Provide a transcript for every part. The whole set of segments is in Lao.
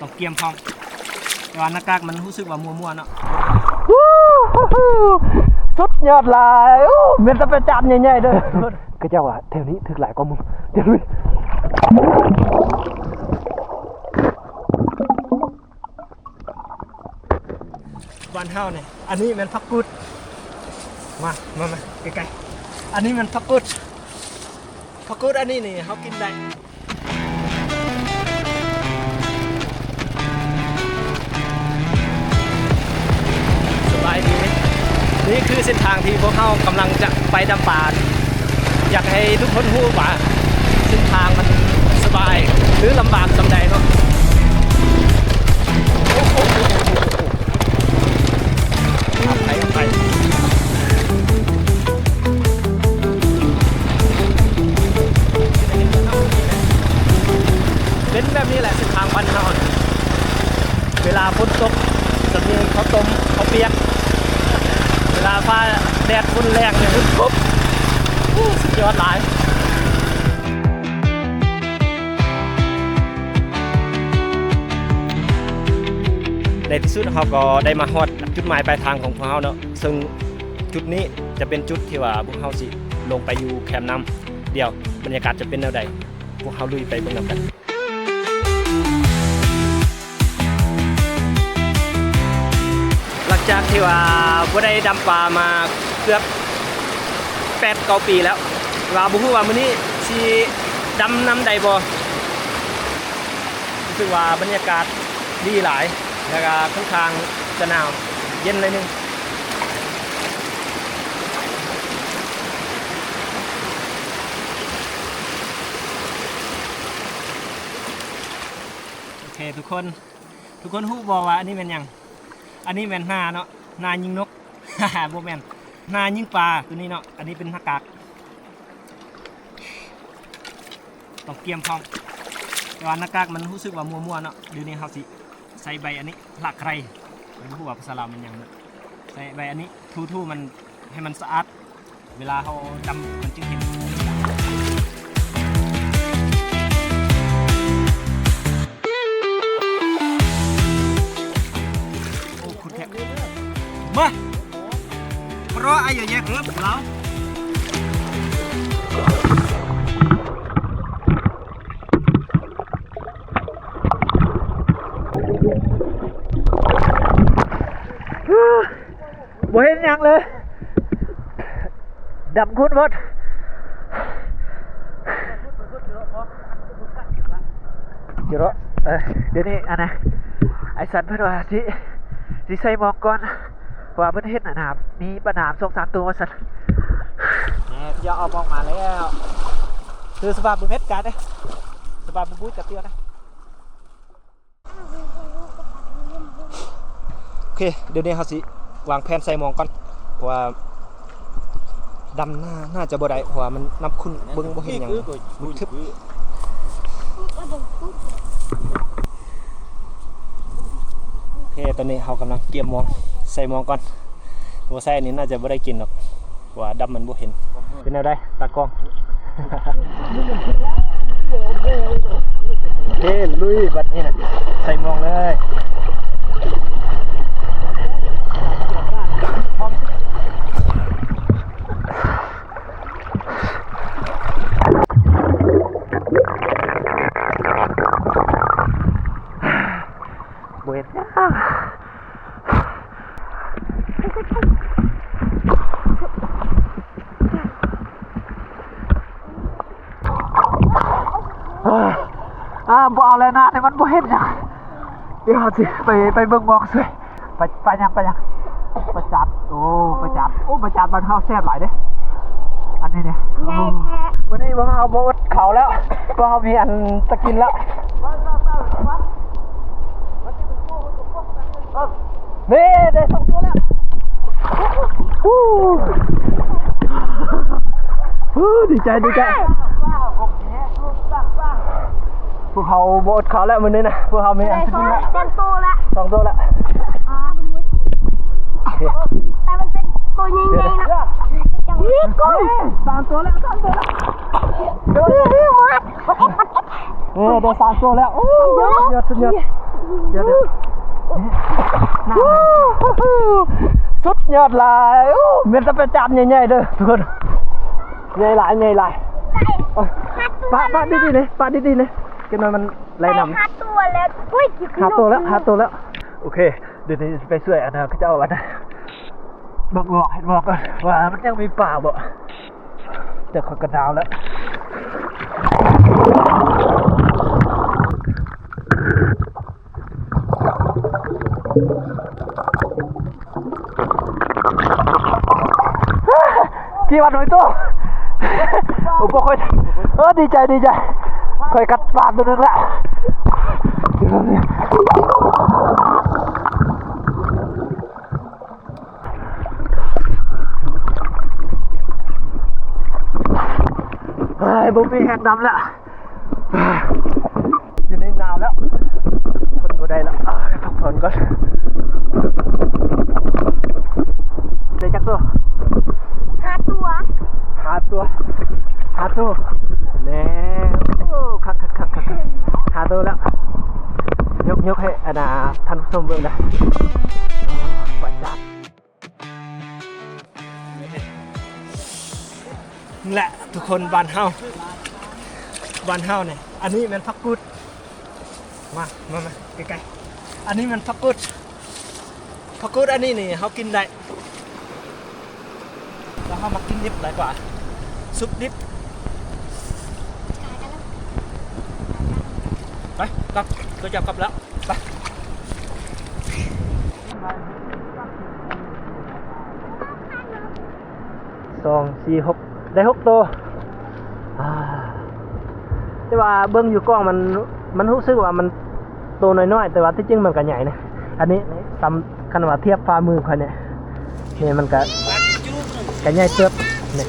ຕ້ອງກຽມພ້ອມ ແຕ່ວ່າໜ້າກາກມັນຮູ້ສຶກວ່າມົວໆເນາະ. ສຸດຍອດຫຼາຍ. ໂອ້ ແມ່ນແຕ່ໄປຈານໃຫຍ່ໆເດີ. ເຂົາເຈົ້າວ່າແຖວນີ້ຖືກຫຼາຍກວ່າໝູ່. ແຖວນີ້ ບ້ານເຮົານີ້ ອັນນີ້ແມ່ນຜັກກຸດ. ມາ ມາ ມາ ໃກ້ໆ. ອັນນີ້ແມ່ນຜັກກຸດ. ຜັກກຸດອັນນີ້ນີ້ເຮົາກິນໄດ້. ສະບາຍດີ. ນີ້ຄືເສັ້ນທາງທີ່ພວກເຮົາກຳລັງຈະໄປດຳປາ. ຢາກໃຫ້ທຸກຄົນຮູ້ວ່າເສັ້ນທາງມັນສະບາຍ ຫຼື ລຳບາກສ່ຳໃດເນາະ. ໄປ ໄປ ເປັນແບບນີ້ແຫຼະເສັ້ນທາງບ້ານເຮົາ. ເວລາຝົນຕົກ ສຳເນີເຂົ້າຕົ້ມ ເຂົ້າປຽກ. ເວລາຟ້າແດດ ຝົນແລ້ງນີ້ ໂອ້ ສຸດຍອດຫຼາຍ. ໃນທີ່ສຸດເຮົາກໍໄດ້ມາຮອດຈຸດໝາຍປາຍທາງຂອງພວກເຮົາເນາະ, ເຊິ່ງຈຸດນີ້ຈະເປັນຈຸດທີ່ວ່າພວກເຮົາຊິລົງໄປຢູ່ແຄມນ້ຳ. ດຽວບັນຍາກາດຈະເປັນແນວໃດ ພວກເຮົາລຸຍໄປເບິ່ງນຳກັນ. ຫຼັງຈາກທີ່ວ່າບໍ່ໄດ້ດຳປາມາເກືອບແປດເກົ້າປີແລ້ວ ວ່າບໍ່ຮູ້ວ່າມື້ນີ້ຊິດຳນຳໄດ້ບໍ່. ຮູ້ສຶກວ່າບັນຍາກາດດີຫຼາຍ ແລ້ວກະຄ່ອນຂ້າງຈະໜາວ ເຢັນໜ້ອຍໜຶ່ງ. ໂອເຄທຸກຄົນ, ທຸກຄົນຮູ້ບໍ່ວ່າອັນນີ້ແມ່ນຫຍັງ? ອັນນີ້ແມ່ນໜ້າເນາະ, ໜ້າຍິງນົກ. ບໍ່ແມ່ນ, ໜ້າຍິງປາຕົວນີ້ເນາະ. ອັນນີ້ເປັນໜ້າກາກ. ຕ້ອງກຽມພ້ອມ ແຕ່ວ່າໜ້າກາກມັນຮູ້ສຶກວ່າມົວໆເນາະ. ດຽວນີ້ເຮົາຊິໃສ່ໃບອັນນີ້ ລາກໄຄ. ບໍ່ຮູ້ວ່າພາສາລາວແມ່ນຫຍັງເນາະ. ໃສ່ໃບອັນນີ້ ຖູໆມັນໃຫ້ມັນສະອາດ. ເວລາເຮົາດຳມັນຈຶ່ງເຫັນ. ໂອ້ ຂຸດແທ້. ມາ ເພາະອາຍຸແຍກເກີບລາວ. ບໍ່ເຫັນຫຍັງເລີຍ. ດຳຂຸດໝົດ. ດຽວເນາະ ເອີ ດຽວນີ້ອັນນະ ໄອ້ສັນເພິ່ນວ່າຊິ ຊິໃສ່ໝອກກ່ອນ ເພາະວ່າເພິ່ນເຫັນອັນນະ ມີປາໜາມສອງສາມໂຕວ່າຊັ້ນ. ແນ່ ເຂົາເຈົ້າເອົາໝອກມາແລ້ວ. ຄືສະບາບບໍ່ແມ່ນການເດ້ ສະບາບບໍ່ບູດກັບເທື່ອນະ. ໂອເຄ ດຽວນີ້ເຮົາຊິວາງແຜນໃສ່ໝອອງກ່ອນ ເພາະວ່າດຳໜ້າ ໜ້າຈະບໍ່ໄດ້ ເພາະວ່າມັນນ້ຳຂຸ້ນ ເບິ່ງບໍ່ເຫັນຫຍັງ ມືດທຶບ. ໂອເຄ ຕອນນີ້ເຮົາກຳລັງກຽມໝອງ ໃສ່ໝອງກ່ອນ. ບໍ່ໃສ່ນີ້ໜ້າຈະບໍ່ໄດ້ກິນດອກ ເພາະວ່າດຳມັນບໍ່ເຫັນ. ເປັນແນວໃດຕາກ້ອງ? ເອີ ລຸຍບັດນີ້ນະ ໃສ່ໝອງເລີຍ. ບໍ່ເຫັນຫຍັງ. ອ່າ ບໍ່ເອົາແລ້ວນະ ນີ້ມັນບໍ່ເຫັນຫຍັງ. ດຽວເຮົາຊິໄປ ໄປເບິ່ງໝອງຊ່ວຍ. ປາ ປາຫຍັງ ປາຫຍັງ? ປາຈັດ. ໂອ້ ປາຈັດ. ໂອ້ ປາຈັດບ້ານເຮົາແຊບຫຼາຍເດ້ ອັນນີ້ນີ້. ໃຫຍ່ແທ້. ມື້ນີ້ພວກເຮົາບໍ່ອົດເຂົ້າແລ້ວ ພວກເຮົາມີອັນຈະກິນແລ້ວ. ນີ້ ໄດ້ສອງຕົວແລ້ວ. ຮູ້ ຮູ້ ດີໃຈ ດີໃຈ. ພວກເຮົາບໍ່ອົດເຂົ້າແລ້ວມື້ນີ້ນະ ພວກເຮົາມີອັນຊິກິນແລ້ວ. ໄດ້ສອງ ສອງໂຕແລ້ວ ສອງໂຕແລ້ວ. ອໍ ໂອເຄ ແຕ່ມັນເປັນໂຕໃຫຍ່ໆນະ. ເຮີ້ຍ ສາມໂຕແລ້ວ ສາມໂຕແລ້ວ. ເອີ ໄດ້ສາມໂຕແລ້ວ. ໂອ້ ສຸດຍອດ ສຸດຍອດ. ດຽວໆ ສຸດຍອດຫຼາຍ. ໂອ້ ແມ່ນຕາປາຈານໃຫຍ່ໆເດີທຸກຄົນ ໃຫຍ່ຫຼາຍ ໃຫຍ່ຫຼາຍ. ປະ ປະດີໆເນ ປະດີໆເນ ຈັກໜ່ອຍມັນໄຫຼນ້ຳ. ຫ້າຕົວແລ້ວ ໂອ້ຍ ຫ້າຕົວແລ້ວ ຫ້າຕົວແລ້ວ. ໂອເຄ ດຽວນີ້ຊິໄປຊ່ວຍອັນນັ້ນເຂົາເຈົ້າ ອັນນັ້ນ ເບິ່ງ ເຮັດວອກກ່ອນວ່າມັນຍັງມີປາບໍ່. ແຕ່ຂ້ອຍກໍໜາວແລ້ວ. ທີ່ວັດຫ້ວຍໂຕ ໂອ້ ບໍ່ຄ່ອຍ ເອີ ດີໃຈ ດີໃຈ ຂ້ອຍກັດປາດຕົວໜຶ່ງແລ້ວ. ເຮີ້ຍ ບໍ່ມີແຮງດຳແລ້ວ ດຽວນີ້ໜາວແລ້ວ ທົນບໍ່ໄດ້ແລ້ວ. ເອີຍ ພັກຜ່ອນກ່ອນ. ໄດ້ຈັກໂຕ? ຫ້າຕົວ ຫ້າຕົວ ຫ້າໂຕ ແນ່. ໂອ້ ຄັກໆໆໆ ຫ້າໂຕແລ້ວ. ຍົກ ຍົກໃຫ້ອັນນ່າ ທ່ານຜູ້ຊົມເບິ່ງນະ ປະຈັກ. ນີ້ແຫຼະທຸກຄົນ ບ້ານເຮົາ ບ້ານເຮົານີ້. ອັນນີ້ແມ່ນຜັກກູດ ມາ ມາ ມາໃກ້ໆ. ອັນນີ້ແມ່ນຜັກກູດ ຜັກກູດອັນນີ້ນີ້ເຮົາກິນໄດ້ ແລ້ວເຮົາມັກກິນດິບຫຼາຍກວ່າ ຊຸບດິບ. ໄປ ກັບ ເຂົາເຈົ້າກັບແລ້ວ. ໄປ ສອງ ສີ່ ຫົກ ໄດ້ຫົກໂຕ. ອ່າ ແຕ່ວ່າເບິ່ງຢູ່ກ້ອງມັນ ມັນຮູ້ສຶກວ່າມັນໂຕນ້ອຍໆ ແຕ່ວ່າທີ່ຈິງມັນກໍໃຫຍ່ນະ. ອັນນີ້ສ່ຳ ຄັນວ່າທຽບຝ່າມືຂ້ອຍນີ້ ນີ້ມັນກໍ ກໍໃຫຍ່ເຕີບນີ້.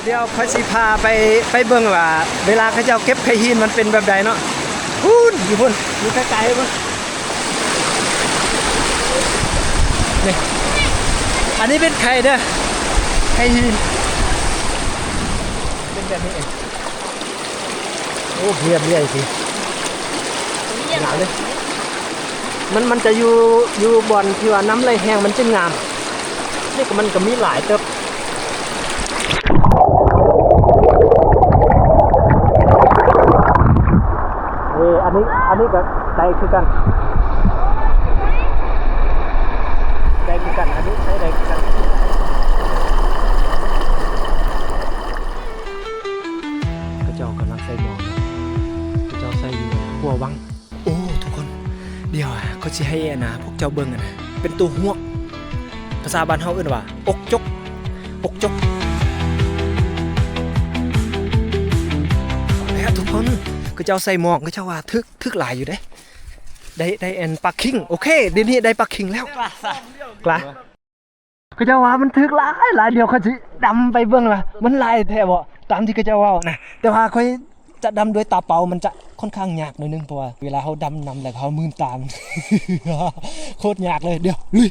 ດຽວຂ້ອຍຊິພາໄປ ໄປເບິ່ງວ່າເວລາເຂົາເຈົ້າເກັບໄຂ່ຫີນມັນເປັນແບບໃດເນາະ. ພຸ້ນ ຢູ່ພຸ້ນ ຢູ່ໄກໆພຸ້ນ. ນີ້ ອັນນີ້ເປັນໄຂ່ເດີ ໄຂ່ຫີນ ເປັນແບບນີ້ເອງ. ໂອ້ ເພຍເພຍຊິ ງາມເດ້. ມັນ ມັນຈະຢູ່ ຢູ່ບ່ອນທີ່ວ່ານ້ຳໄຫຼແຮງ ມັນຈຶ່ງງາມ. ນີ້ກໍ ມັນກໍມີຫຼາຍເຕີບ. ເອີ ອັນນີ້ ອັນນີ້ກໍໄດ້ຄືກັນ ໄດ້ຄືກັນ ອັນນີ້ໃຊ້ໄດ້ຄືກັນ. ເຂົາເຈົ້າກຳລັງໃສ່ໝໍ້ ເຂົາເຈົ້າໃສ່ຢູ່ຄົວວັງ. ໂອ້ ທຸກຄົນ ດຽວຂ້ອຍຊິໃຫ້ອັນນ່າ ພວກເຈົ້າເບິ່ງອັນນ່າ ເປັນໂຕຮວກ ພາສາບ້ານເຮົາເອີ້ນວ່າ ອົກຈົກ ອົກຈົກ. ເອົາແລ້ວທຸກຄົນ ເຂົາເຈົ້າໃສ່ໝອກ ເຂົາເຈົ້າວ່າຖືກ ຖືກຫຼາຍຢູ່ເດ້ ໄດ້ ໄດ້ອັນປາຄິງ. ໂອເຄ ດຽວນີ້ໄດ້ປາຄິງແລ້ວ ກະ ເຂົາເຈົ້າວ່າມັນຖືກຫຼາຍຫຼາຍ. ດຽວຂ້ອຍຊິດຳໄປເບິ່ງວ່າມັນຫຼາຍແທ້ບໍ່ ຕາມທີ່ເຂົາເຈົ້າເວົ້ານະ. ແຕ່ວ່າຂ້ອຍຈະດຳດ້ວຍຕາເປົ່າ ມັນຈະຂ້ອນຂ້າງຍາກໜ້ອຍໜຶ່ງ ເພາະວ່າເວລາເຮົາດຳນຳແລ້ວເຮົາມືນຕາ ມັນໂຄດຍາກເລີຍ. ດຽວລຸຍ.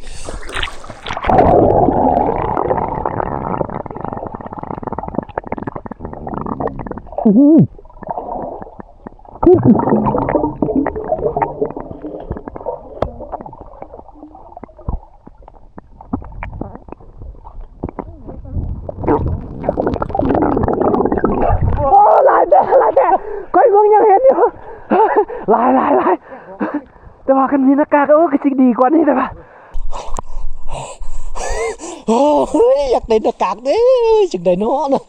ໂອ້ ຫຼາຍແທ້ ຫຼາຍແທ້ ຂ້ອຍເບິ່ງຍັງເຫັນຢູ່ ຫຼາຍ ຫຼາຍ ຫຼາຍ. ແຕ່ວ່າຄັນມີໜ້າກາກ ໂອ້ ກໍຊິດີກວ່ານີ້ ແຕ່ວ່າ ໂອ້ຍ ຢາກໄດ້ໜ້າກາກເດ້ ຈັ່ງໃດເນາະ.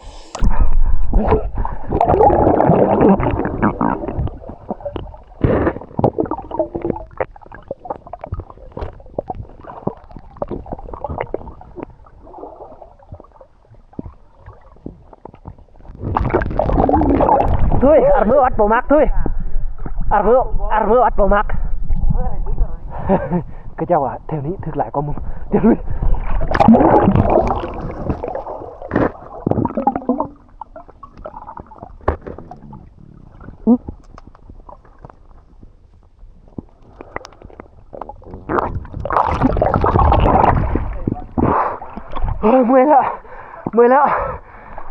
ທຸຍ ອາດມືອາດບໍ່ມັກ ທຸຍ ອາດມື ອາດມືອາດບໍ່ມັກ. ເຂົາເຈົ້າວ່າແຖວນີ້ຖືກຫຼາຍກວ່າໝູ່ ດຽວລຸຍ. ໂອ້ຍ ເມື່ອຍແລ້ວ ເມື່ອຍແລ້ວ.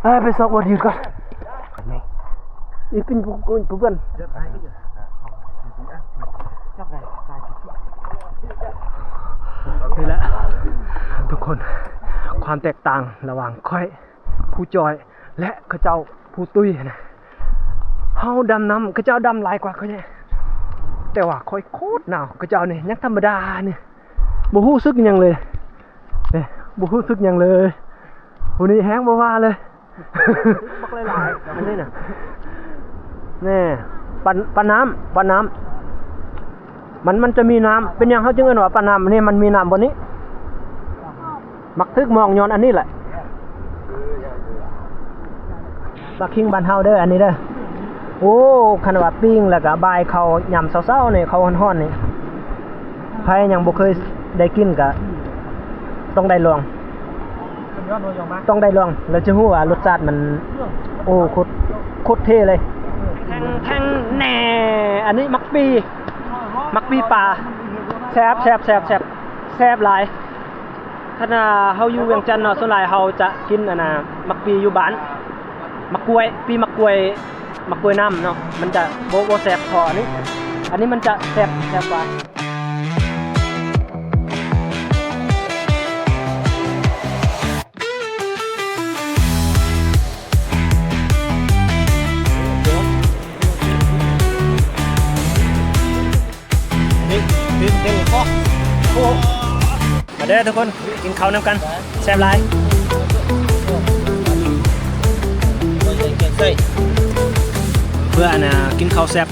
ເອີ ໄປຊອກບ່ອນຢືນກ່ອນ. ນີ້ ອີກເປັນຜູ້ ຜູ້ເພື່ອນ. ຄົນ ຄວາມແຕກຕ່າງລະຫວ່າງຂ້ອຍຜູ້ຈ່ອຍ ແລະ ເຂົາເຈົ້າຜູ້ຕຸ້ຍນະ. ເຮົາດຳນ້ຳ ເຂົາເຈົ້າດຳຫຼາຍກວ່າຂ້ອຍແດ່ ແຕ່ວ່າຂ້ອຍໂຄດໜາວ. ເຂົາເຈົ້ານີ້ຍັງທຳມະດານີ້ ບໍ່ຮູ້ສຶກຫຍັງເລີຍ ນີ້ ບໍ່ຮູ້ສຶກຫຍັງເລີຍ. ຜູ້ນີ້ແຮງບໍ່ວ່າເລີຍ ບັກຫຼາຍໆ ອັນນີ້ນະ ແນ່ ປາ ປານ້ຳ ປານ້ຳ ມັນ ມັນຈະມີນ້ຳ. ເປັນຫຍັງເຮົາຈຶ່ງເອີ້ນວ່າປານ້ຳ? ນີ້ມັນມີນ້ຳບໍ່ນີ້? ມັກຖືກມອງຍ້ອນອັນນີ້ແຫຼະ. ປາຄິງບ້ານເຮົາເດີ ອັນນີ້ເດີ. ໂອ້ ຄັນວ່າປີ້ງແລ້ວກະບາຍເຂົ້າຍາມເຊົ້າໆນີ້ ເຂົ້າຮ້ອນໆນີ້ ໃຜຍັງບໍ່ເຄີຍໄດ້ກິນກະຕ້ອງໄດ້ລອງ ຕ້ອງໄດ້ລອງ ແລ້ວຈະຮູ້ວ່າລົດຊາດມັນ ໂອ້ ໂຄດ ໂຄດເທ່ເລີຍ. ແທ່ງ ແທ່ງແນ່ ອັນນີ້ໝາກປີ ໝາກປີປາ ແຊບ ແຊບ ແຊບ ແຊບ ແຊບຫຼາຍ. ຄັນວ່າເຮົາຢູ່ວຽງຈັນເນາະ ສ່ວນຫຼາຍເຮົາຈະກິນອັນນ່າ ໝາກປີຢູ່ບ້ານ ໝາກກ້ວຍ ປີໝາກກ້ວຍ ໝາກກ້ວຍນ້ຳເນາະ ມັນຈະບໍ່ ບໍ່ແຊບເທົ່າອັນນີ້ ອັນນີ້ມັນຈະແຊບ ແຊບກວ່າ. ມາເດີທຸກຄົນ ກິນເຂົ້ານຳກັນ ແຊບຫຼາຍ. ເພື່ອອັນນ່າ ກິນເຂົ້າແຊບ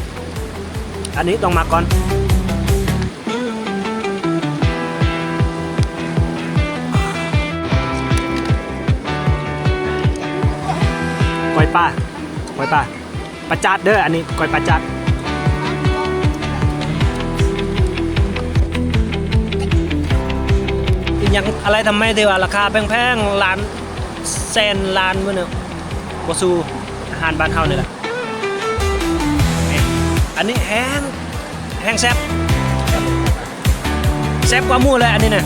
ອັນນີ້ຕ້ອງມາກ່ອນ. ກ້ອຍປາ ກ້ອຍປາ ປາຈາດເດີ ອັນນີ້ກ້ອຍປາຈາດ. ອີ່ຫຍັງ ອະໄລທຳໄມທີ່ວ່າລາຄາແພງໆ ລ້ານແສນລ້ານມື້ນີ້ ບໍ່ສູ້ອາຫານບ້ານເຮົານີ້ແຫຼະ. ອັນນີ້ແຮງ ແຮງແຊບ ແຊບກວ່າໝູ່ເລີຍອັນນີ້ນະ.